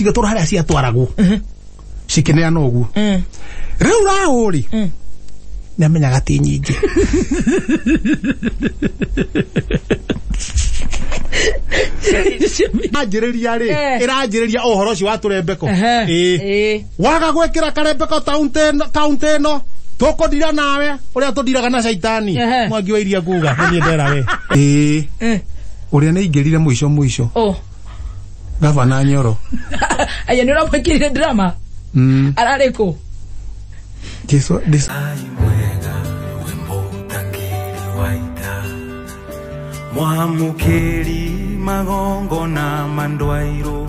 Cigĩtũra harĩa ciatwaragwo cikĩneana ũguo. Rĩu raũ rĩ, nĩ amenyaga ti nyingĩ. Anjĩrĩria rĩ, ĩranjĩrĩria ũhoro ũcio wa tũrembeko. Ĩĩ. Waga gwĩkĩra karembeko kaunti ĩno tũkũndira nawe ũrĩa tũndiraga na caitani. Mwangi wa iria nguga nĩ niĩ ndera we. Ĩĩ. Ũrĩa nĩ aingĩrire mũico mũico. Oh. Gavana Nyoro. Aya nĩ ũramwĩkĩrire drama. Ararĩ kũ? Jesu this Ai mwega wĩmũtangĩri wa ita mwamũkĩri magongona mandwairwo.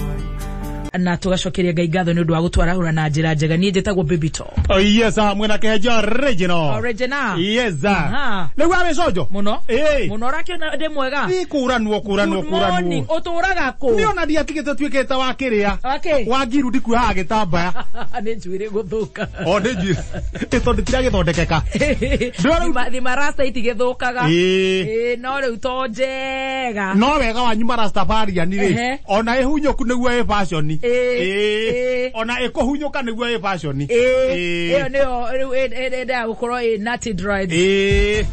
Na tũgacokeria Ngai ngatho nĩ ũndũ wa gũtwarahũra na njĩra njega. Niĩ njĩtagwo Baby Top. Oh yes, mwena kĩhenjo original. Original. Yes. Aha. Rĩu wawĩconjo. Mũno. Ĩĩ. Mũno ũrakĩona ndĩ mwega. Ni kũranwo kũranwo. Good morning. Kũranwo. Ũtũraga kũ? Niĩ ona ndiatigĩte tuĩkĩte wa kĩrĩa. Wakĩ? Wa ngiru ndikuohaga gĩtambaya. Nĩ njuĩrĩ gũthũka. O nĩ njuĩrĩ. Ĩ tondũ tiragĩthondekeka. Ndĩrona Thima rasta itigĩthũkaga. Ĩĩ. Ĩĩ, no rĩu to njega. No wega wanyu marastafariani rĩ, ona ĩhunyũku nĩguo ĩ fashion. Ĩĩ. Ĩĩ. Ĩĩ. Ona ĩkũhunyũka nĩguo ĩ fashion. Ĩĩ. Ĩyo nĩyo rĩu ĩndaga gũkorwo ĩ natty dreads. Ĩĩ.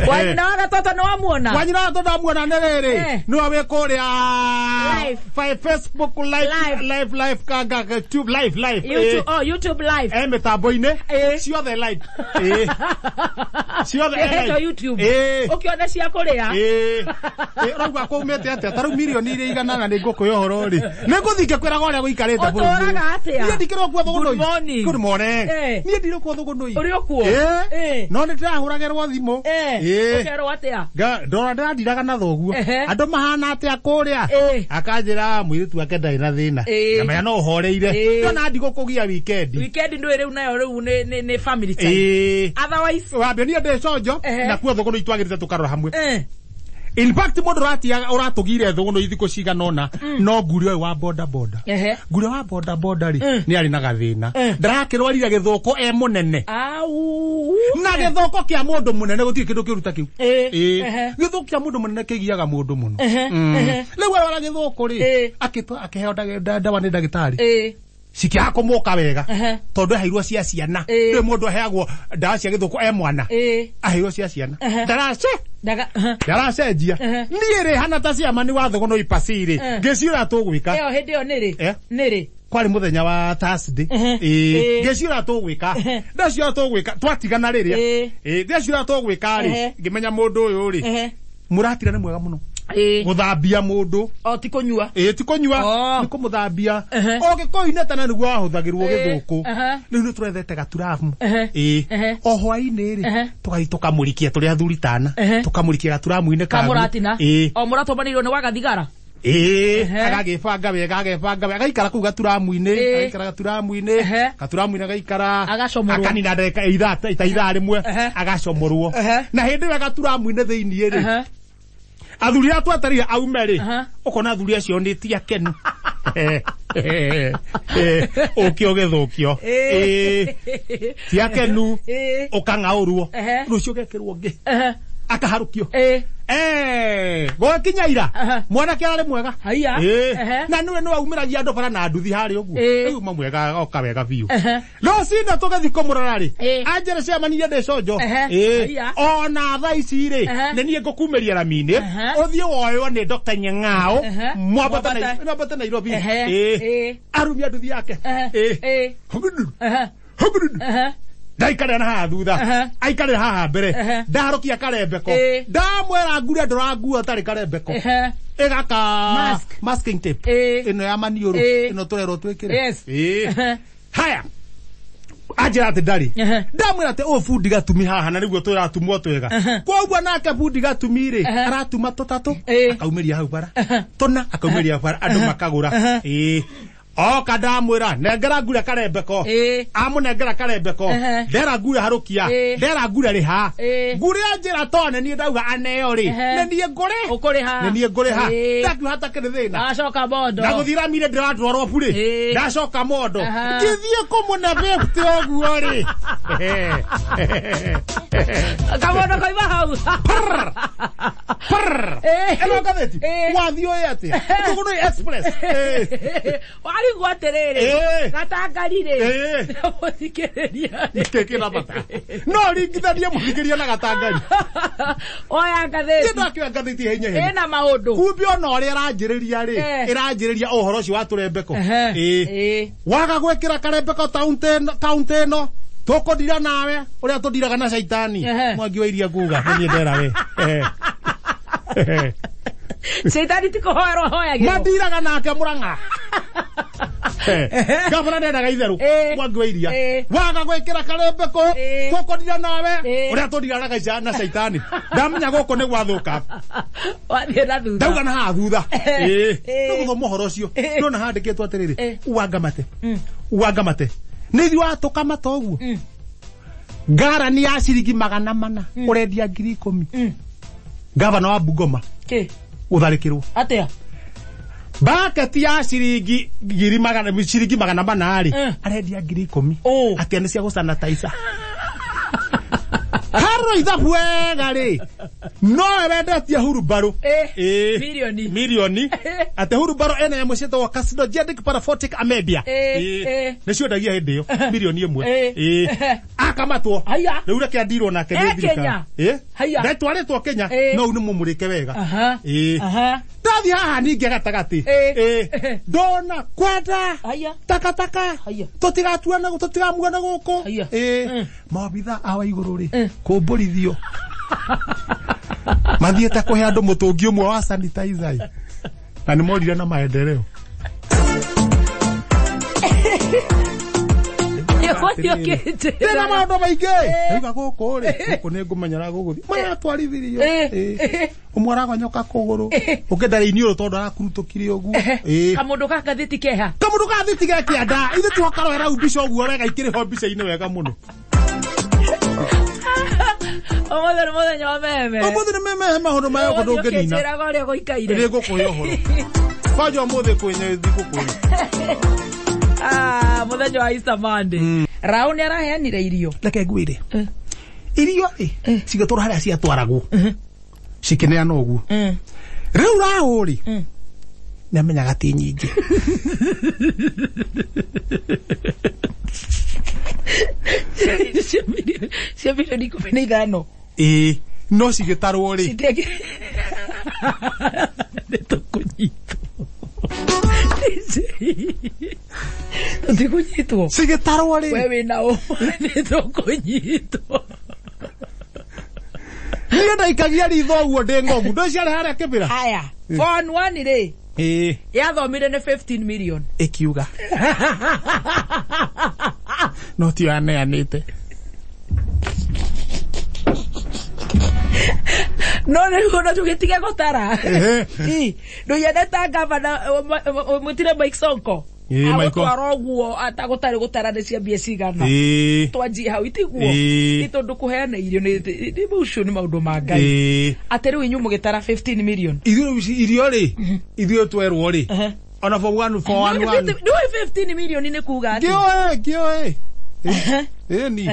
Wanyina wa gatoto nĩ wamuona? Wanyina wa ndamuona nĩ rĩrĩ, nĩwe wĩ kũrĩa Live. Facebook live. Live. Live live kanga tube live live. YouTube, oh, YouTube live. E mĩtambo-inĩ ciothe live. Ĩĩ. Ciothe e Ĩhetwo live. YouTube. Ĩĩ. Ũkĩona cia kũrĩa. Ĩĩ. Ĩĩ, ũrauga kũumĩte atĩa? Ta rĩu milioni iria igana na nĩ ngũkũhe ũhoro rĩ, nĩ ngũthiĩ ngĩkwĩraga ũrĩa gũikarĩte bũrũri ũyũ. Ũtũraga atĩa? Niĩ ndikĩrĩ okuo Thũgũnũi. Good morning. Good morning. Niĩ ndirĩ okuo Thũgũnũi. Ũrĩ okuo? Ĩĩ. No nĩ ndĩrahũragĩrwo thimũ. Ĩĩ. Ũkerwo atĩa? Ndora ndĩrandiraga na thoguo. Andũ mahana atĩa kũrĩa? Akanjĩra mũirĩtu wake ndarĩ na thĩna. Ngamenya no ũhoreire. Ndona ndigũkũgia weekend. Weekend ndũĩ rĩu nayo rĩu nĩ family time. Ĩĩ. Otherwise Wambia niĩ ndĩ conjo na kuo Thũgũnũi twagĩrĩte tũkarora hamwe. In fact mũndũ ũratiaga ũratũgire Thũgũnũi thikũ cigana ũna no nguri ũyũ wa boda boda. Nguri wa boda boda rĩ, nĩ arĩ na gathĩna. Ndarakĩrwarire gĩthũkũ e mũnene. Au. Na gĩthũkũ kĩa mũndũ mũnene gũtirĩ kĩndũ kĩũru ta kĩu. Ĩĩ. Gĩthũkũ kĩa mũndũ mũnene kĩgiaga mũndũ mũno. Rĩu arwara gĩthũkũ rĩ, akĩheo ndawa nĩ ndagĩtarĩ. Cikĩaga kũmũka wega. Tondũ aheirwo cia ciana. Rĩu mũndũ aheagwo ndawa cia gĩthũkũ e mwana. Aheirwo cia ciana. Ndarace. Daga. Ndaracenjia. Niĩ rĩ hana ta ciama nĩ wa Thũgũnũi pacirĩ. Ngĩciũra tũgwĩka. Ĩyo hĩndĩ ĩyo nĩrĩ? Nĩrĩ? Kwarĩ mũthenya wa Thursday. Ĩĩ. Ngĩciũra tũgwĩka. Ndaciũra tũgwĩka. Twatigana rĩrĩa. Ĩĩ. Ndaciũra tũgwĩka rĩ. Ngĩmenya mũndũ ũyũ rĩ. Mũratira nĩ mwega mũno. Gũthambia mũndũ. O ti kũnyua. Ĩĩ, ti kũnyua. Nĩ kũmũthambia. O gĩkũyũ-inĩ tene nĩguo wahũthagĩrwo gĩthũkũ. Rĩu nĩ tũrethete gaturamu. Ĩĩ. O hwaĩ-inĩ rĩ, tũgathiĩ tũkamũrikia tũrĩ athuri tana. Tũkamũrikia gaturamu-inĩ kaguo. Kamũratina. Ĩĩ. O mũratũmanĩirwo nĩ wagathigara. Ĩĩ, agagĩbanga wega, agebanga wega, agaikara kũu gaturamu-inĩ, agaikara gaturamu-inĩ, gaturamu-inĩ agaikara, Agacomorwo. akanina ndagĩka ithaa ta ithaa rĩmwe, agacomorwo. Na hĩndĩ ĩyo gaturamu-inĩ thĩiniĩ rĩ, athuri arĩa twetereire aume rĩ, ũkona athuri acio nĩ ti akenu. Ũkĩ ũgĩthũkio. Ĩĩ. Ti akenu, ũkang'aũrwo. Rũciũ ũgekĩrwo ũngĩ. Akaharũkio. Gwakinya ira. Mwanake ararĩ mwega. Haiya. Ĩĩ. Na nĩwe nĩwe aumĩragia andũ bara na nduthi harĩa ũguo. Rĩu uma mwega oka wega biũ. Rũcinĩ tũgĩthiĩ kũmũrora rĩ, anjĩra ciamanirie ndĩ conjo. Ĩĩ. Haiya. Ona thaa ici rĩ, nĩ niĩ ngũkumĩria rami-inĩ, ũthiĩ woywo nĩ Dr. Nyang'ao, mwambate Mwambate. mwambate Nairobi. Ĩĩ. Arumia nduthi yake. Ĩĩ. Hugudu. Hugudu. Ndaikarĩra na haha thutha. Aikarĩra haha mbere. Ndaharũkia karembeko. Ndamwĩra ngure ndũrangua ũtarĩ karembeko. Ĩgaka Mask. masking tape. Ĩno ya maniũrũ. Ĩno tũrerwo twĩkĩre. Ĩĩ. Haya. Anjĩra atĩ ndarĩ. Ndamwĩra atĩ ũyũ bundi gatumi haha na nĩguo tũratumwo twega. Koguo nake bundi gatumi rĩ, aratuma tũtatũ, akaumĩria hau bara. Tũna akaumĩria bara andũ makagũra. Ĩĩ. Oka ndamwĩra nengera ngure karembeko. Amũnengera karembeko. Ndera ngure harũkia. Ndera ngure rĩha. Ngure anjĩra to nĩ niĩ ndauga aneo rĩ. Nĩ niĩ ngũre. Ũkũrĩha. Nĩ niĩ ngũrĩha. Ndakiuga hatakĩrĩ thĩna. Ndacoka mondo. Na gũthira mire ndĩratwarwo burĩ. Ndacoka mondo. Ngĩthiĩ kũmũne 50 ũguo rĩ. Kamondo koima hau. Prr. Ĩno ngathĩti. Wathiĩ ũĩ atĩa? Tũgũrũ Express. Warigwo atĩrĩrĩ. Gatangari rĩ. Mũthikĩrĩria. Nĩkĩ kĩna bata? No ringithanie mũthikĩrĩria na gatangari. Oya ngathĩti. Ndakĩoya ngathĩti hinya hinya. Ĩna maũndũ. Kumbe ona ũrĩa ĩranjĩrĩria rĩ. Ĩranjĩrĩria ũhoro ũcio wa tũrembeko. Waga gwĩkĩra karembeko kaunti ĩno. Tũkũndira nawe ũrĩa tũndiraga na caitani. Mwangi wa iria nguga nĩ niĩ ndera we. Caitani ti kũhoerwo hoyagĩrwo. Mandiraga nake Murang'a. Gavana ndendaga itherũ. Mwangi wa iria. Waga gwĩkĩra karembeko tũkũndira nawe ũrĩa tũndiraga na caitani. Ndamenya gũkũ nĩ gwathũka. Wathiĩ na thutha. Ndauga na haha thutha. Nĩgũthoma ũhoro ũcio. Ndona handĩkĩtwo atĩrĩrĩ. Uangamate. Uangamate. Nĩ ithuĩ watũkamata ũguo. Ngarani ya ciringi 400 ũrendia 10,000. Gavana wa Bungoma. Kĩ? Gũtharĩkĩrwo. Atĩa? Baketi ya ciringi 400 rĩ arendia 10,000. Atĩa nĩ cia gũsanitizer. Haro ithabu wega rĩ. No wendetie hurumbarũ. Milioni. Milioni. Atĩ hurumbarũ ĩna nyamũ ciĩtagwo carcinogenic paraphotic amebia. Nĩcio ndagia hĩndĩ ĩyo. Milioni 1. Akamatwo. Rĩu reke andirwo nake nĩ thirikari. Ndatwarĩtwo Kenya. No nĩ mũmũrĩke wega. Ndathi haha ningĩ gatagatĩ. Ndona kwenda. Takataka. Tũtigatuana tũtigamuana gũkũ. Maobitha awa igũrũ rĩ. Kũmbũrithio. Mathiĩte kũhe andũ mũtũngi ũmwe wa sanitizer. Na nĩ morire na maendeleo. Ndĩna maũndũ maingĩ. Ndauga gũkũ rĩ, gũkũ nĩ ngũmenyera gũgũthiĩ. Maratwarithirio. Ũmwe aragonyoka kũgũrũ. Ũngĩ ndarĩ iniũrũ tondũ arakurutũkire ũguo. Kamũndũ ka ngathĩti keha. Kamũndũ ka ngathĩti ge kĩanda. Ithuĩ tiho karoera hau mbica ũguo wega ikĩrĩ ho mbica-inĩ wega mũno. Ũmũthĩ nĩ mũthenya wa meme. Ũmũthĩ nĩ meme maũndũ maya ũguo ndũngĩnina. Ũkĩnjĩraga ũrĩa gũikaire. Nĩ ngũkũhe ũhoro. Kwanja ũmũthĩ kwĩ thikũ kwĩ. Mũthenya wa Easter Monday. Rao nĩ araheanire irio. Reke ngwĩre. Irio ĩ cigĩtwarwo harĩa ciatwaragwo. Cikĩneanwo ũguo. Rĩu Rao rĩ nĩ amenyaga ti nyingĩ. Cia milioni 15. No cigĩtarwo rĩ. Nĩ tũkũnyitwo. Tũtikũnyitwo. Cigĩtarwo rĩ. We wĩna ũ. Nĩ tũkũnyitwo. Niĩ ndaikagia ritho ũguo ndĩ ng'ongu. Ndũĩ ciarĩ harĩa kĩbĩra. Haya. Phone 1 rĩ. Yathomire nĩ 15 million. Ĩkiuga. No tiyo aneanĩte. No rĩu ona tũgĩtige gũtara. Ndũiendete gavana mwĩtire Mike Sonko. Agũtwara ũguo atagũtarĩ gũtara nĩ cia mbia cigana. Twanjie hau itiguo. Nĩ tondũ kũheana irio nĩ ũcio nĩ maũndũ ma Ngai. Atĩ rĩu inyuĩ mũgĩtara 15 million. Ithuĩ irio rĩ ithuĩ twerwo rĩ. Ona for 1 for 1 1. Ndũĩ 15 million nĩ kuga atĩ. Ngĩoĩ. Ĩni.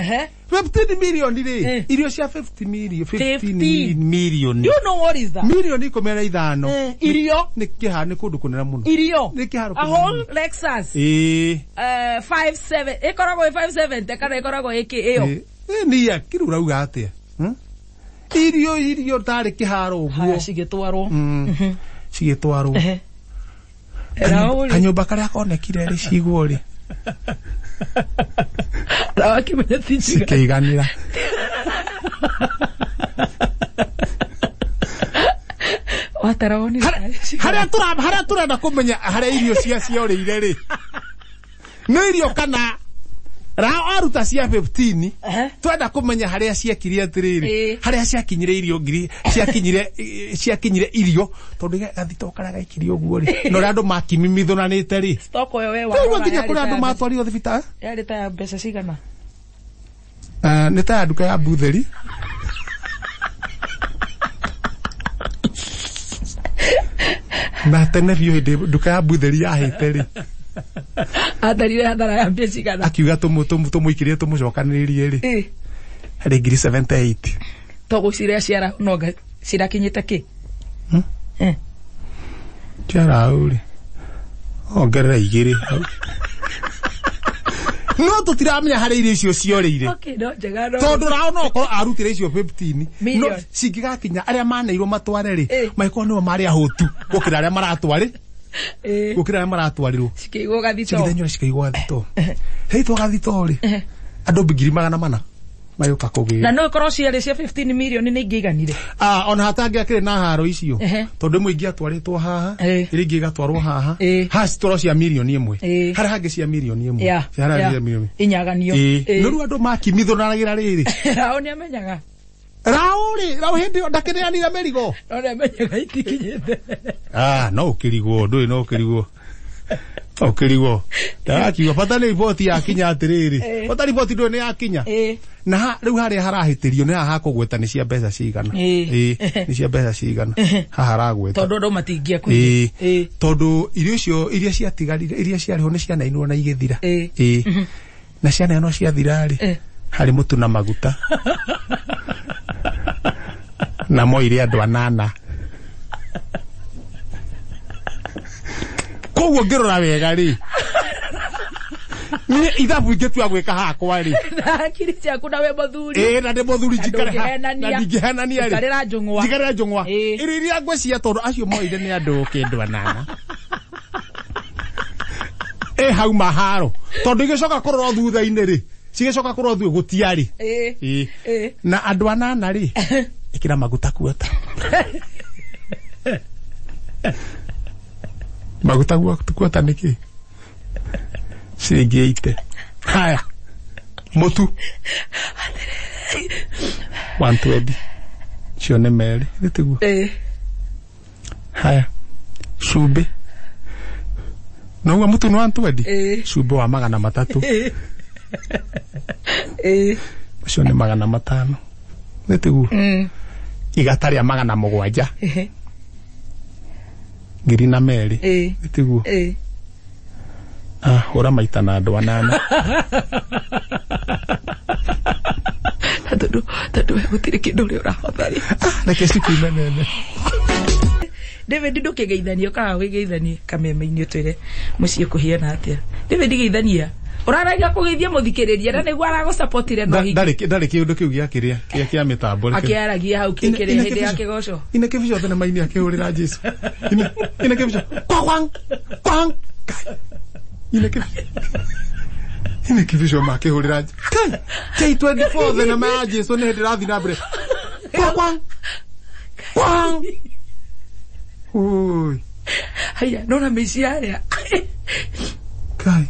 15 million rĩ irio cia 50 million 15 million. You know what is that? Milioni 15. Irio nĩ kĩharo nĩ kũndũ kũnene mũno. Irio. Nĩ kĩharo. A whole Lexus. 57 ĩkoragwo ĩ 570 kana ĩkoragwo ĩkĩ ĩyo. Nĩ ya kĩrũ ũrauga atĩa? Irio irio tarĩ kĩharo ũguo. Cigĩtwarwo. Cigĩtwarwo. Kanyũmba karĩa konekire rĩ cigwo rĩ. Cikĩiganĩra. Harĩa tũrenda kũmenya harĩa irio cia ciorĩire rĩ. Nĩ irio kana Rao aruta cia 15 twenda kumenya haria ciekire atiriri haria ciakinyire irio ngiri ciakinyire irio tondu gathito karia gaikirie uguo ri no ria andu makimimithũranĩte ri stock oyo we wa nginya kuri andu matwarirwo thibitarĩ yari ta mbeca cigana nĩ ta ya nduka ya Butheri na tene biũ hĩndĩ nduka ya Butheri yahĩte ri atarire hathara ya mbia cigana akiuga tumuikirie tumucokanĩrĩrie ri harĩ ngiri 78 togũciria ciara nonga cirakinyĩte kĩ ciarau rĩ ongerera igĩrĩ hau no tũtiramenya harĩ irio icio ciorĩire tondũ rao no korwo arutire icio 15 no cingĩgakinya arĩa maneirwo matware rĩ mangĩkorwo nĩo marĩ ahũtu gũkĩra arĩa maratwarĩ gũkĩra arĩa maratwarirwo cikĩigwo gathito cikĩigwo cikaigwo gathito heitwo gathito rĩ andũ ngiri 400 magĩũka kũgĩra na no ĩkorwo ciarĩ cia 15 million nĩ ingĩiganire ona hatangĩakĩrĩ na haro icio tondũ ĩmwe ingĩatwarĩtwo haha ĩrĩa ĩngĩ ĩgatwarwo haha haha citwarwo cia mirioni ĩmwe harĩa hangĩ cia mirioni ĩmwe harĩa cia mirioni inyaganio no rĩu andũ makimithũranagĩra rĩrĩ Rao nĩamenyaga Rao rĩ Rao hĩndĩ ĩyo ndakĩneanire mĩrigo no nĩamenyaga itikinyĩte no ũkĩrigwo ndũĩ no ũkĩrigwo ũkĩrigwo ndarakiuga bata nĩ riboti yakinya atĩrĩrĩ bata riboti ndũĩ nĩ yakinya na rĩu harĩa harahĩtĩrio nĩ haha hakũgweta nĩ cia mbeca cigana nĩ cia mbeca cigana haha haragweta tondũ andũ matingĩakuire tondũ irio icio iria ciatigarire iria ciarĩho nĩ cianeanirwo na igĩthira na cianeanwo ciathira rĩ harĩ mũtu na maguta na moire andũ anana koguo ngĩrora wega rĩ niĩ ithabu ingĩtua gwĩka hakwa rĩ na hakiri ciaku na we mũthuri na ndĩ mũthuri njikare na ndingĩhenania rĩ njikarĩra njũng'wa njikarĩra njũng'wa irio iria ngwĩciria tondũ acio moire nĩ andũ kĩndũ anana hau maharo tondũ igĩcoka kũrorwo thutha-inĩ rĩ cigĩcoka kũrorwo thutha gũtiarĩ na andũ anana rĩ ĩkĩra maguta kuota maguta kuota nĩkĩ ciringi 80 haya mũtu 120 cio nĩ merĩ nĩ tiguo haya cumbĩ noguo mũtu nĩ 120 cumbĩ wa 300 ũcio nĩ 500 nĩ tiguo igata rĩa 700 ngiri na merĩ nĩ tiguo hũra maita na andũ anana tondũ we gũtirĩ kĩndũ ũrĩa ũrahota rĩ reke cikume nene David ndũkĩgeithania ũkaga wĩgeithanie kameme-inĩ ũtwĩre mũciĩ kũhiana atĩa David geithania ũraragia kũgeithia mũthikĩrĩria na nĩguo aragũcapotire no hihi ndarĩ kĩũndũ kĩu gĩa kĩrĩa kĩa mĩtambo akĩaragia hau kĩkĩrĩa hĩndĩ ya kĩgoco ina kĩbico thenema-inĩ akĩhũrĩra Jesu ina kĩbico kwang kwang ina kĩbico makĩhũrĩra K24 thenema ya Jesu nĩ hĩndĩ ĩrathiĩ na mbere kwang kwang ui haya nona mĩici yarĩa Kai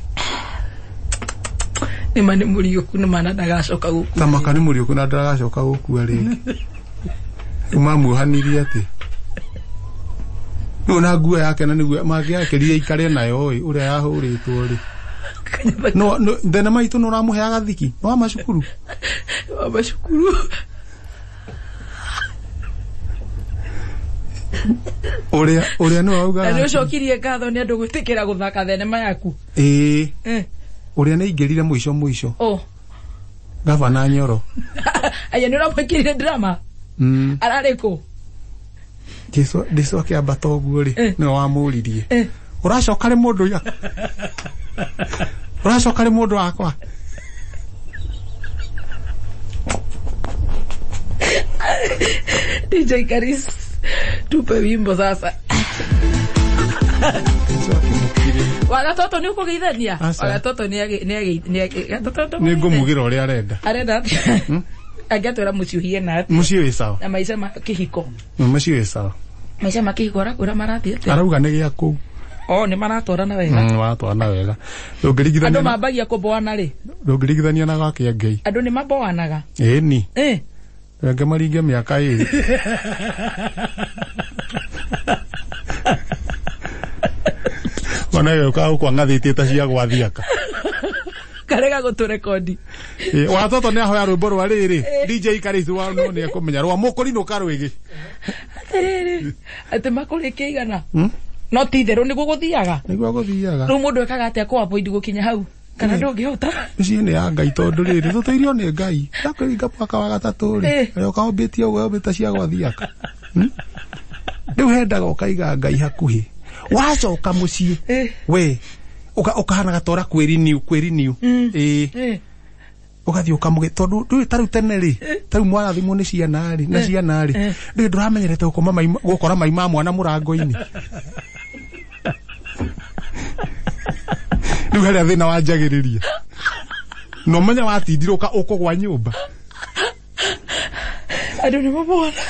nĩma nĩ mũriũku nĩma na ndagacoka gũkua tamaka nĩ mũriũku na ndagacoka gũkua rĩngĩ rĩu mamuohanirie atĩ rĩu na nguo yake na nĩguo mangĩakĩrire aikare nayo ĩ ũrĩa yahũrĩtwo rĩ no thenema itũ nĩ ũramũheaga thiki nĩ wa macukuru wa macukuru ũrĩa nĩwe waugaga na nĩ ũcokirie ngatho nĩ andũ gwĩtĩkĩra gũthaka thenema yaku ĩĩ ũrĩa nĩ aingĩrire mũico mũico gavana Nyoro aya nĩ ũramwĩkĩrire drama ararĩ kũ Jesu akĩambata ũguo rĩ nĩwe wamũririe ũracoka rĩ mũndũ ũracoka rĩ mũndũ wakwa DJ Karis tupe wimbo sasa wagatoto nĩ ũkũgeithania wagatoto nĩ nĩ ngũmugĩra ũrĩa arenda arenda atĩa angĩatwĩra mũciĩ ũhiana atĩa mũciĩ wĩ sawa na maica ma kĩhiko mũciĩ wĩ sawa maica ma kĩhiko arakwĩra marathiĩ atĩa arauga nĩ gĩa kũu O nĩ maratwarana wega. Maratwarana wega. Ndũngĩringithania. Andũ mambagia kũboana rĩ? Ndũngĩringithania na gake Ngai. Andũ nĩ maboanaga. Ĩni. Reke maringe mĩaka 2. Ona yo ka uko ngathĩtie ta cia gwathiaka. Karega gũtũrekondi. Watoto nĩ ahoya rwĩmbo rwa rĩrĩ. DJ Karĩcu wa no nĩ ekũmenya rwa mũkũrinũ karwĩgĩ. Atĩrĩrĩ, atĩ makũrĩkia igana. No ti itherũ nĩguo gũthiaga. Nĩguo gũthiaga. Rĩu mũndũ ekaga atĩa kũ avoid gũkinya hau? Kana ndũngĩhota? Mĩciĩ nĩ ya Ngai tondũ rĩrĩ tũtũirio nĩ Ngai. Ndakũringa mwaka wa gatatũ rĩ. Ũrĩa ũmbĩtie ũguo ũmbĩte cia gwathiaka. Rĩu hendaga ũkaiga Ngai hakuhĩ. Wacoka mũciĩ we ũkahanaga ta ũra kwĩriniu. Ĩĩ. Ũgathiĩ ũkamũgĩ tondũ ndũĩ ta rĩu tene rĩ, ta rĩu mwarathimwo nĩ ciana rĩ, na ciana rĩ, ndũĩ ndũramenyerete gũkora mai ma mwana mũrango-inĩ. Rĩu harĩa thĩna wanjagĩrĩria. No menya watindirwo ũkũgwa nyũmba. Andũ nĩ maboana.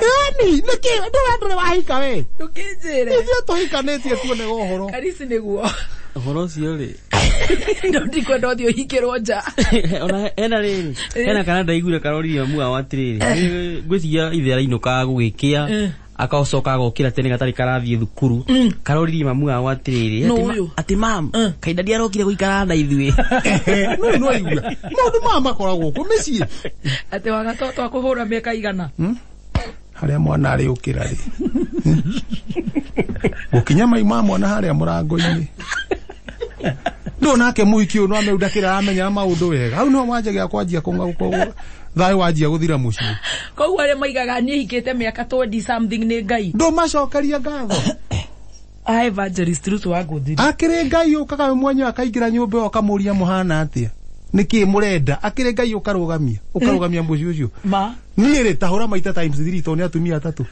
Ĩni, nĩkĩ ndũrĩ wahika we? Ndũkĩnjĩre. Ithuĩ tũhikanĩtie tuone ũhoro. Karisi nĩguo. Ũhoro ũcio rĩ. No ndikwenda ũthiĩ ũhikĩrwo nja. Ona hena rĩrĩ, hena kana ndaiguire karoririe mamu wao atĩrĩrĩ, ngwĩciria ithe arainũkaga gũgĩkĩa, akacoka agokĩra tene gatarĩ karathiĩ thukuru. Karoririe mamu wao atĩrĩrĩ, atĩ mam, kaĩ ndadi arokire gũikara na ithuĩ. No no aigua. Maũndũ maya makoragwo kũ mĩciĩ. Atĩ wagatoto akũhũra mĩaka igana. Harĩa mwana arĩũkĩra rĩ. Gũkinya mai ma mwana harĩa mũrango-inĩ. Ndũ nake mũhiki ũyũ no ameundakĩra aramenya maũndũ wega. Hau nĩho wanjagia kwanjia kũng'aũka thayũ wanjia gũthira mũciĩ. Koguo arĩa maigaga niĩ hikĩte mĩaka 20 something nĩ Ngai. Ndũmacokeria ngatho. A evangelist Ruth wa Ngũthiri. Akĩrĩ Ngai ũkaga we mwenyewe akaingĩra nyũmba ĩyo ũkamũria mũhana atĩa. Nĩkĩĩ mũrenda? Akĩrĩ Ngai ũkarũgamia. Ũkarũgamia mũciĩ ũcio. Ma. Niĩ rĩ tahũra maita times 3 tondũ nĩ atumia atatũ.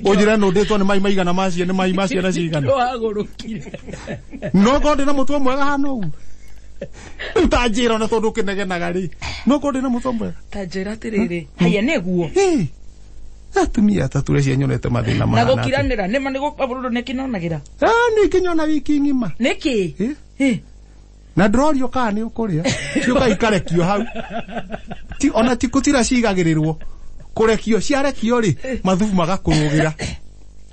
Ũnjĩre nũ ndĩtwo nĩ mai maigana ma ciana, nĩ mai ma ciana cigana. Wagũrũkire. No korwo ndĩna mũtwe mwega hana ũguo. Rĩu ta njĩra ona tondũ ũkĩnegenaga rĩ. No korwo ndĩna mũtwe mwega. Ta njĩra atĩrĩrĩ. Haya nĩguo. Atumia atatũ rĩ nyonete mathĩna mahana. Na gũkiranĩra nĩma nĩ gũkabũrũrũ nĩkĩnonagĩra. Nĩ kĩnyona wiki ng'ima. Nĩkĩ? Na ndũrorio kana nĩ ũkũrĩa. Ciũka ikarekio hau. Ti ona ti gũtira cigagĩrĩrwo. Kũrekio ciarekio rĩ mathubu magakũrũgĩra.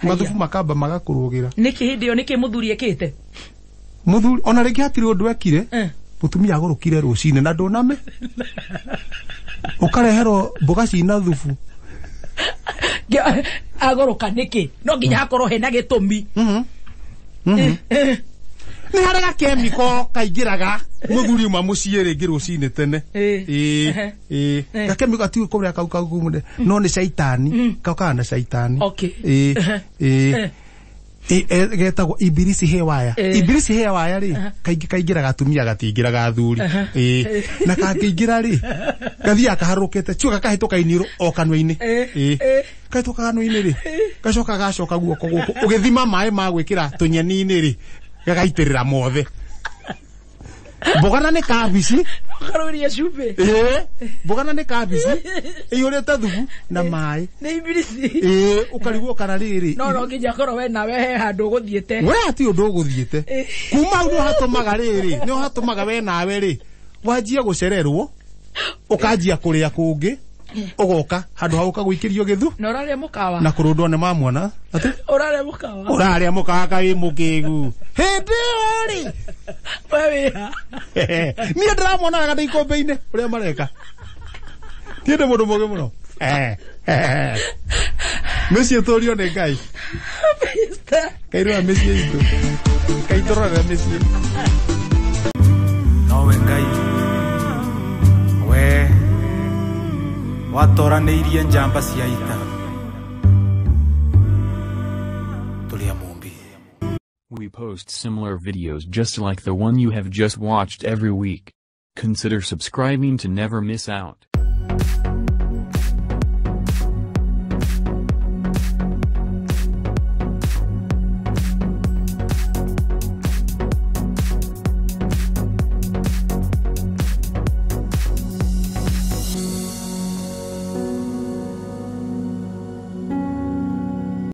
Mathubu makamba magakũrũgĩra. Nĩkĩ hĩndĩ ĩyo nĩkĩ mũthuri ekĩte? Mũthuri ona rĩngĩ hatirĩ ũndũ ekire. Mũtumia agũrũkire rũcinĩ na ndũname. Ũkareherwo mboga cina thubu. Agũrũka nĩkĩ? No nginya hakorwo hena gĩtũmi. Nĩ harĩ gakemiko kaingĩraga mũthuri uma mũciĩ rĩngĩ rũcinĩ tene. Gakemiko gatiũĩ kũrĩa kau kau no nĩ caitani. Kau kana na caitani. Getagwo ibilisi hewaya. Ibilisi hewaya rĩ kaingĩ kaingĩraga atumia gatingĩraga athuri. Na kangĩingĩra rĩ gathiaga kaharũrũkĩte ciũka kahĩtũka iniũrũ o kanua-inĩ. Kahĩtũka kanua-inĩ rĩ gacoka gacoka guoko gũkũ ũgĩthima maĩ ma gwĩkĩra tũnyeni-inĩ rĩ gagaitĩrĩra mothe. Mboga na nĩ kabici. Ũkarũria cumbĩ. Mboga na nĩ kabici ĩiyũrĩte thubu na maĩ. Nĩ ibilisi. Ũkarigwo kana rĩrĩ. No nginya akorwo we nawe he handũ ũgũthiĩte. We hatirĩ ũndũ ũgũthiĩte. Kuma hau nĩho hatũmaga rĩrĩ, nĩho hatũmaga we nawe rĩ wanjie gũcererwo, ũkanjia kũrĩa kũngĩ, ũgoka handũ ha ũka gũikĩrio gĩthu. Na ũrarĩa mũkawa. Na kũrũndwo nĩ ma mwana. Atĩ? Ũrarĩa mũkawa. Ũrarĩa mũkawa kaĩ mũkĩgu. Hĩndĩ ĩyo rĩ. We wĩha. Niĩ ndĩramona wega ndĩ ikũmbĩ-inĩ ũrĩa mareka. Niĩ ndĩ mũndũ mũũgĩ mũno. Mĩciĩ tũrio nĩ Ngai. Ngai rora mĩciĩ itũ. Ngai tũrorere mĩciĩ. Nowe Ngai. We watoranĩirie njamba cia ita. Tũrĩ Mumbi. We post similar videos just like the one you have just watched every week. Consider subscribing to never miss out.